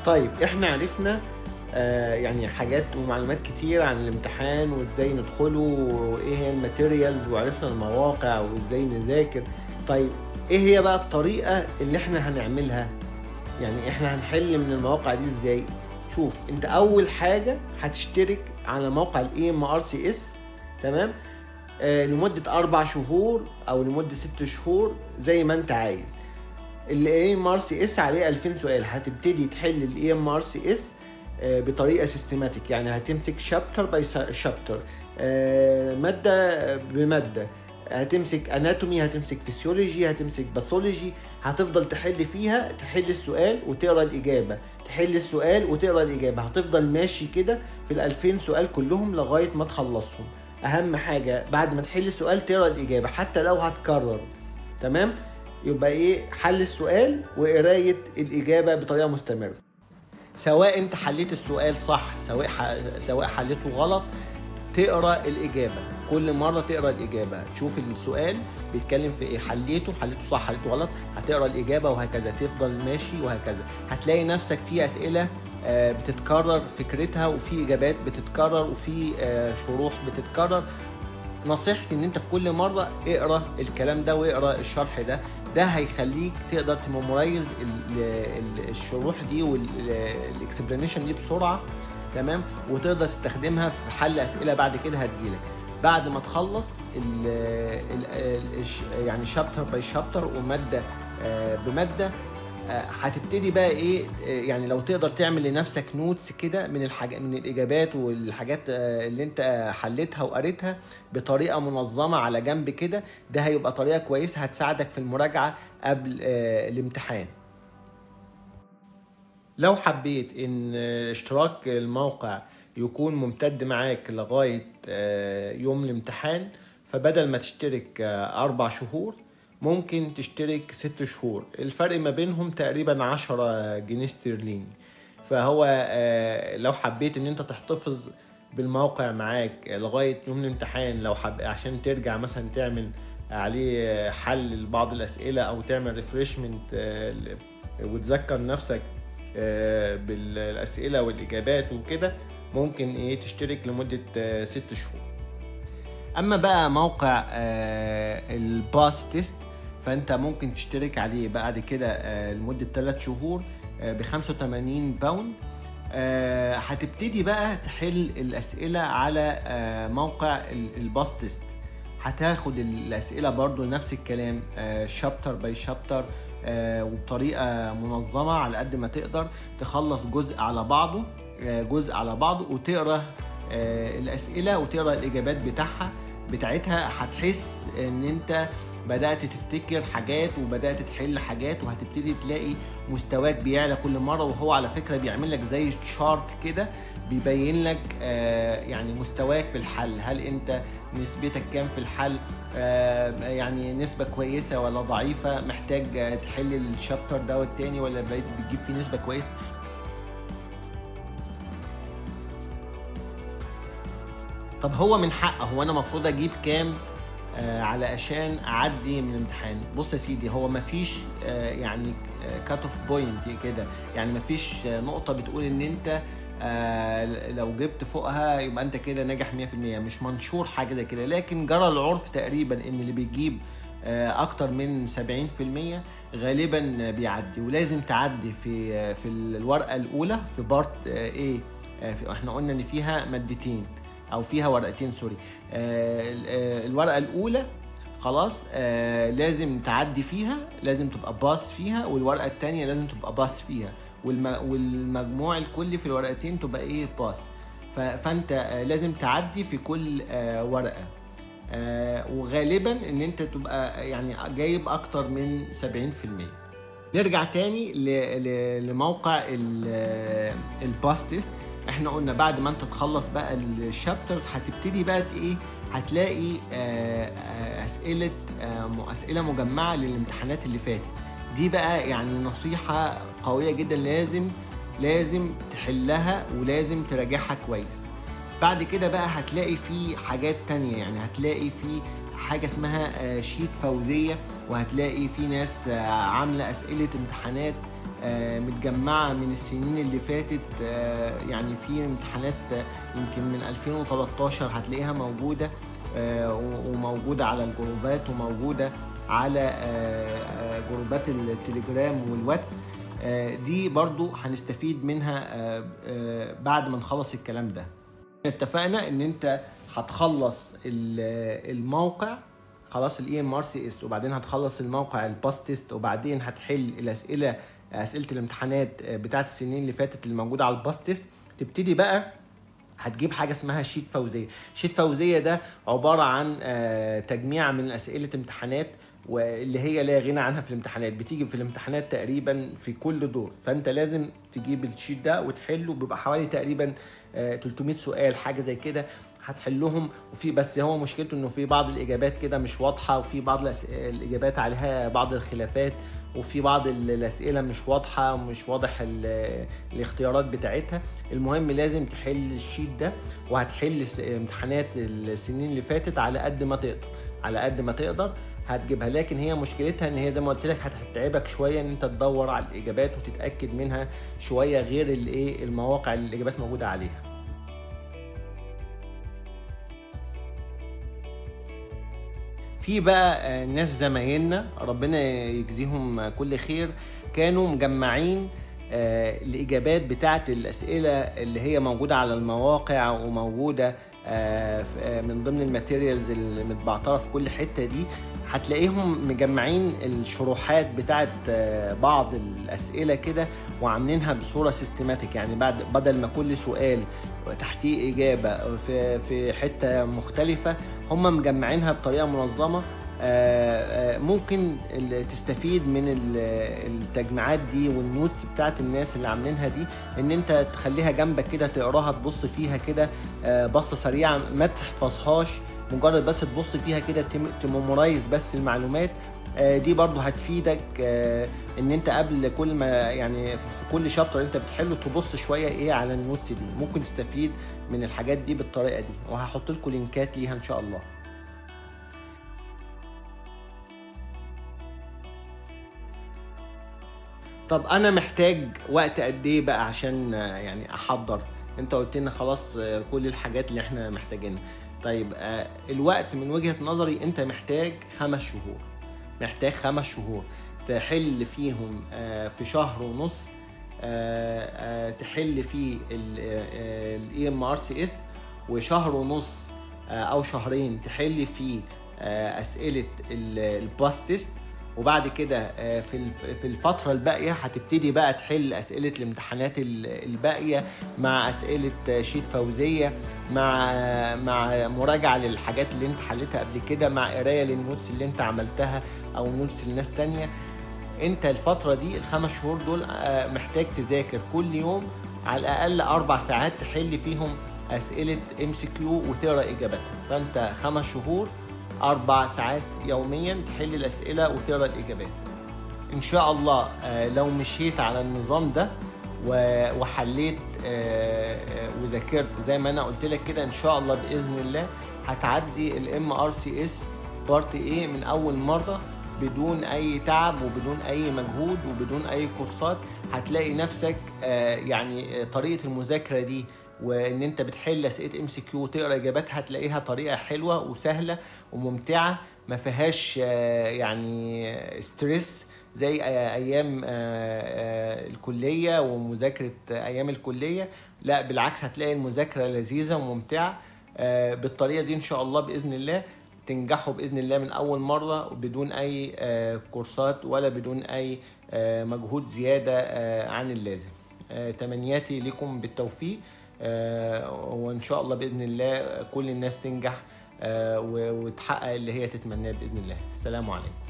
طيب احنا عرفنا يعني حاجات ومعلومات كتير عن الامتحان وازاي ندخله وايه هي ال materials، وعرفنا المواقع وازاي نذاكر. طيب ايه هي بقى الطريقة اللي احنا هنعملها؟ يعني احنا هنحل من المواقع دي ازاي؟ شوف انت، اول حاجة هتشترك على موقع ال EMRCS، تمام؟ لمدة 4 شهور او لمدة 6 شهور زي ما انت عايز. ال EMRCS عليه 2000 سؤال. هتبتدي تحل ال EMRCS بطريقة systematic، يعني هتمسك chapter by chapter، مادة بماده. هتمسك anatomy، هتمسك فيسيولوجي، هتمسك pathology، هتفضل تحل فيها، تحل السؤال وتقرا الاجابه، تحل السؤال وتقرا الاجابه. هتفضل ماشي كده في ال 2000 سؤال كلهم لغاية ما تخلصهم. اهم حاجة بعد ما تحل السؤال تقرا الاجابة حتى لو هتكرر، تمام؟ يبقى ايه؟ حل السؤال وقرايه الاجابة بطريقة مستمره، سواء انت حليت السؤال صح، سواء حليته غلط، تقرا الاجابة كل مره. تقرا الاجابه، تشوف السؤال بيتكلم في ايه، حليته، حليته صح، حليته غلط، هتقرا الاجابه، وهكذا تفضل ماشي وهكذا. هتلاقي نفسك في اسئلة بتتكرر فكرتها، وفي اجابات بتتكرر، وفي شروح بتتكرر. نصيحتي ان انت في كل مرة اقرا الكلام ده واقرا الشرح ده. ده هيخليك تقدر ت memorize الشروح دي وال explanation دي بسرعه، تمام؟ وتقدر تستخدمها في حل اسئلة بعد كده هتجيلك. بعد ما تخلص ال ال ال يعني chapter by chapter ومادة بماده، هتبتدي بقى ايه؟ يعني لو تقدر تعمل لنفسك notes كده من الحاجة، من الاجابات والحاجات اللي انت حليتها وقريتها بطريقة منظمة على جنب كده، ده هيبقى طريقه كويسة هتساعدك في المراجعة قبل الامتحان. لو حبيت ان اشتراك الموقع يكون ممتد معاك لغاية يوم الامتحان، فبدل ما تشترك 4 شهور ممكن تشترك 6 شهور. الفرق ما بينهم تقريبا 10 جنيه استرليني. فهو لو حبيت ان انت تحتفظ بالموقع معاك لغاية يوم الامتحان، لو حب عشان ترجع مثلا تعمل عليه حل لبعض الأسئلة أو تعمل refreshment وتذكر نفسك بالأسئلة والإجابات وكده، ممكن إيه تشترك لمدة 6 شهور. اما بقى موقع ال Pastest، فانت ممكن تشترك عليه بعد كده لمدة 3 شهور ب 85 pound. هتبتدي بقى تحل الأسئلة على موقع ال Pastest. هتاخد الأسئلة برضو نفس الكلام، chapter by chapter وبطريقة منظمة على قد ما تقدر. تخلص جزء على بعضه، جزء على بعضه، وتقرا الأسئلة وتقرا الإجابات بتاعتها. هتحس ان انت بدأت تفتكر حاجات وبدأت تحل حاجات، وهتبتدي تلاقي مستواك بيعلى كل مرة. وهو على فكرة بيعمل لك زي chart كده بيبين لك يعني مستواك في الحل، هل انت نسبتك كام في الحل، يعني نسبة كويسة ولا ضعيفة، محتاج تحل ال chapter دوت تاني، ولا بقيت بتجيب فيه نسبة كويسة. طب هو من حقه، هو انا المفروض اجيب كام علشان اعدي من الامتحان؟ بص يا سيدي، هو مفيش يعني cut off point كده، يعني مفيش نقطة بتقول ان انت لو جبت فوقها يبقى انت كده ناجح 100%. مش منشور حاجة زي كده، لكن جرى العرف تقريبا ان اللي بيجيب اكتر من 70% غالبا بيعدي. ولازم تعدي في الورقة الاولى في part A. احنا قلنا ان فيها مادتين او فيها ورقتين، sorry. الورقة الاولى خلاص لازم تعدي فيها، لازم تبقى pass فيها، والورقة الثانية لازم تبقى pass فيها، والمجموع الكلي في الورقتين تبقى ايه؟ pass. فانت لازم تعدي في كل ورقه، وغالبا ان انت تبقى يعني جايب اكتر من 70%. نرجع تاني لموقع ال Pastest. احنا قلنا بعد ما انت تخلص بقى ال chapters هتبتدي بقى ايه؟ هتلاقي اسئلة مجمعة للامتحانات اللي فاتت. دي بقى يعني نصيحة قوية جدا، لازم لازم تحلها ولازم تراجعها كويس. بعد كده بقى هتلاقي في حاجات تانية، يعني هتلاقي في حاجة اسمها sheet فوزية، وهتلاقي في ناس عاملة أسئلة امتحانات. متجمعه من السنين اللي فاتت، يعني في امتحانات يمكن من 2013 هتلاقيها موجودة، وموجودة على الجروبات وموجودة على جروبات التليجرام والواتس. دي برضو هنستفيد منها بعد ما نخلص الكلام ده. اتفقنا ان انت هتخلص الموقع خلاص ال EMRCS، وبعدين هتخلص الموقع ال Pastest، وبعدين هتحل الاسئلة، اسئلة الامتحانات بتاعت السنين اللي فاتت اللي موجودة على ال Pastest. تبتدي بقى هتجيب حاجة اسمها sheet فوزيه. sheet فوزيه ده عبارة عن تجميع من اسئلة امتحانات واللي هي لا غنى عنها في الامتحانات، بتيجي في الامتحانات تقريبا في كل دور، فانت لازم تجيب ال sheet ده وتحله. بيبقى حوالي تقريبا 300 سؤال حاجة زي كده هتحلهم. وفي بس هو مشكلته انه في بعض الاجابات كده مش واضحة، وفي بعض الاجابات عليها بعض الخلافات، وفي بعض الاسئلة مش واضحة ومش واضح الاختيارات بتاعتها. المهم لازم تحل ال sheet ده، وهتحل امتحانات السنين اللي فاتت على قد ما تقدر، على قد ما تقدر هتجيبها. لكن هي مشكلتها ان هي زي ما قلت لك هتتعبك شوية ان انت تدور على الاجابات وتتاكد منها شوية، غير الايه المواقع اللي الاجابات موجودة عليها. في بقى ناس زمايلنا ربنا يجزيهم كل خير كانوا مجمعين الاجابات بتاعه الاسئلة اللي هي موجودة على المواقع وموجودة من ضمن ال materials اللي متبعتره في كل حتة دي. هتلاقيهم مجمعين الشروحات بتاعت بعض الاسئلة كده وعاملينها بصورة systematic، يعني بعد بدل ما كل سؤال تحتيه اجابه في حتة مختلفة، هم مجمعينها بطريقة منظمة. ممكن تستفيد من التجميعات دي وال notes بتاعت الناس اللي عاملينها دي، ان انت تخليها جنبك كده تقراها، تبص فيها كده بصة سريعة، ما تحفظهاش، مجرد بس تبص فيها كده ت memorize بس المعلومات دي. برضو هتفيدك ان انت قبل كل ما يعني في كل chapter انت بتحله تبص شوية ايه على ال notes دي، ممكن تستفيد من الحاجات دي بالطريقة دي، وهحط لكم لينكات ليها ان شاء الله. طب انا محتاج وقت قد ايه بقى عشان يعني احضر؟ انت قلت لنا خلاص كل الحاجات اللي احنا محتاجينها. طيب الوقت من وجهة نظري انت محتاج 5 شهور، محتاج 5 شهور تحل فيهم في شهر ونص، تحل فيه ال EMRCS، وشهر ونص او شهرين تحل فيه اسئلة ال Pastest، وبعد كده في الفترة الباقية هتبتدي بقى تحل أسئلة الامتحانات الباقية مع أسئلة sheet فوزية، مع مراجعة للحاجات اللي انت حلتها قبل كده، مع قراية لل notes اللي انت عملتها أو notes لناس تانية. انت الفترة دي ال5 شهور دول محتاج تذاكر كل يوم على الأقل 4 ساعات تحل فيهم أسئلة MCQ وتقرأ إجاباتها. فانت 5 شهور 4 ساعات يوميا تحل الأسئلة وتقرأ الإجابات. إن شاء الله لو مشيت على النظام ده وحليت وذاكرت زي ما أنا قلت لك كده، إن شاء الله بإذن الله هتعدي ال MRCS Part A من أول مرة بدون أي تعب وبدون أي مجهود وبدون أي كورسات. هتلاقي نفسك يعني طريقة المذاكرة دي وان انت بتحل اسئلة MCQ وتقرا اجاباتها هتلاقيها طريقه حلوة وسهلة وممتعة، ما فيهاش يعني stress زي ايام الكلية ومذاكره ايام الكلية. لا بالعكس، هتلاقي المذاكرة لذيذة وممتعة. بالطريقة دي ان شاء الله باذن الله تنجحوا باذن الله من اول مرة بدون اي كورسات ولا بدون اي مجهود زيادة عن اللازم. تمنياتي لكم بالتوفيق، وان شاء الله باذن الله كل الناس تنجح وتحقق اللي هي تتمناه باذن الله. السلام عليكم.